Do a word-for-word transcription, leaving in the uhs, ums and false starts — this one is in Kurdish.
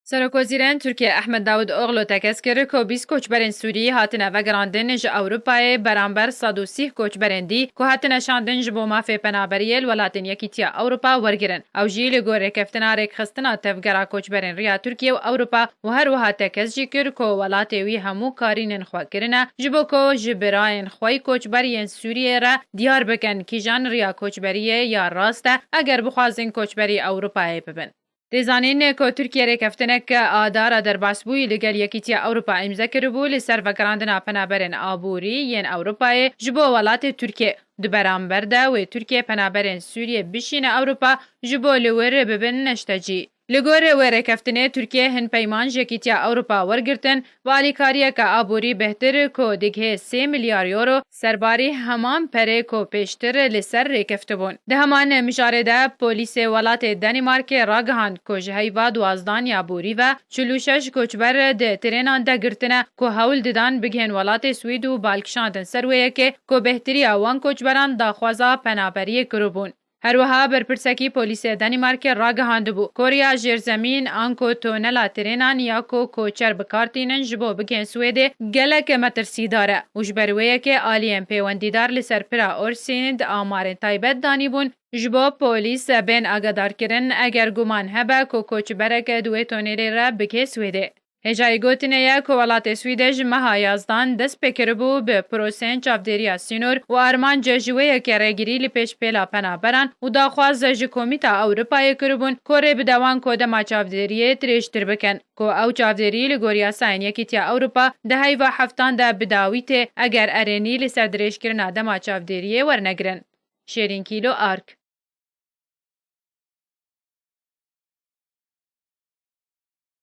Serokwezîrên Tirkiye Ehmed Davutoglu tekez kir ku bîst koçberên Sûrî hatine vegerandin ji Ewropayê, beramber sed û sîh koçberên dî ku hatine şandin ji bo mafê penaberiyê li welatên Yekîtiya Ewropa wergirin. Ew jî li gor rêkeftina rêkxistina tevgera koçberên Riya Tirkiye û Ewropa û her wiha tekez jî kir ku welatê wî hemû karînên xwe kirine ji bo ku ji birayên xwe yî koçber yên Sûriyê re diyar bikin kîjan riya koçberiyê ya rast e, eger bixwazin koçberî Ewropayê bibin. Tê zanîn ku Tirkiye rêkeftinek a dara derbasbûyî li gel Yekîtiya Ewropa îmze kiribû li ser vegerandina penaberên aborî yên Ewropayê ji bo welatê Tirkiye. Di beramber de wê Tirkiye penaberên Sûriyê bişîne Ewropa ji bo li wir bibin neştecî. Li gor wê rêkeftinê Tirkiye hin peyman ji Yekîtiya Ewropa wergirtin, bi alîkariyeke aborî bêhtir ku digihê sê milyar euro, serbarî heman perê ku pêştir li ser rêkeftibûn. Di heman mijarê de polîsê welatê Danîmarkê ragihand ku ji heyva duwazdan ya borî ve çil û şeş koçber di trênan de girtine ku hewl didan bigihên welatê Swîd û bal kişandin ser wê yekê ku bêhtiriya wan koçberan daxwaza penaberiyê kiribûn. Her wiha berpirsekî polîsê Danîmarkê ragihandibû, koriya jêrzemîn anku tonela trênan ya ku koçer bi kar tînin ji bo bigihên Swêdê gelek metirsîdar e û ji ber wê yekê aliyên pêwendîdar li ser pira Orsîn di amarên taybet danîbûn ji bo polîs bên agadarkirin, eger guman hebe ku koçberek di wê tonelê re bigihê Swêdê. Hêjayî gotinê ye ku welatê Swîdê ji meha yazdan dest pê kiribû bi proseyên çavdêriya sînor û armanc ji wê yekê rêgirî li pêşpêla penaberan û daxwaz ji Komîta Ewropayê kiribûn ku rê bide wan ku dema çavdêriyê dirêjtir bikin, ku ew çavdêrî li gor yasayên Yekîtiya Ewropa di heyva heftan de bi dawî tê, eger erênî li ser dirêjkirina dema çavdêriyê wernegirin. Şêrîn Kîlo Ark.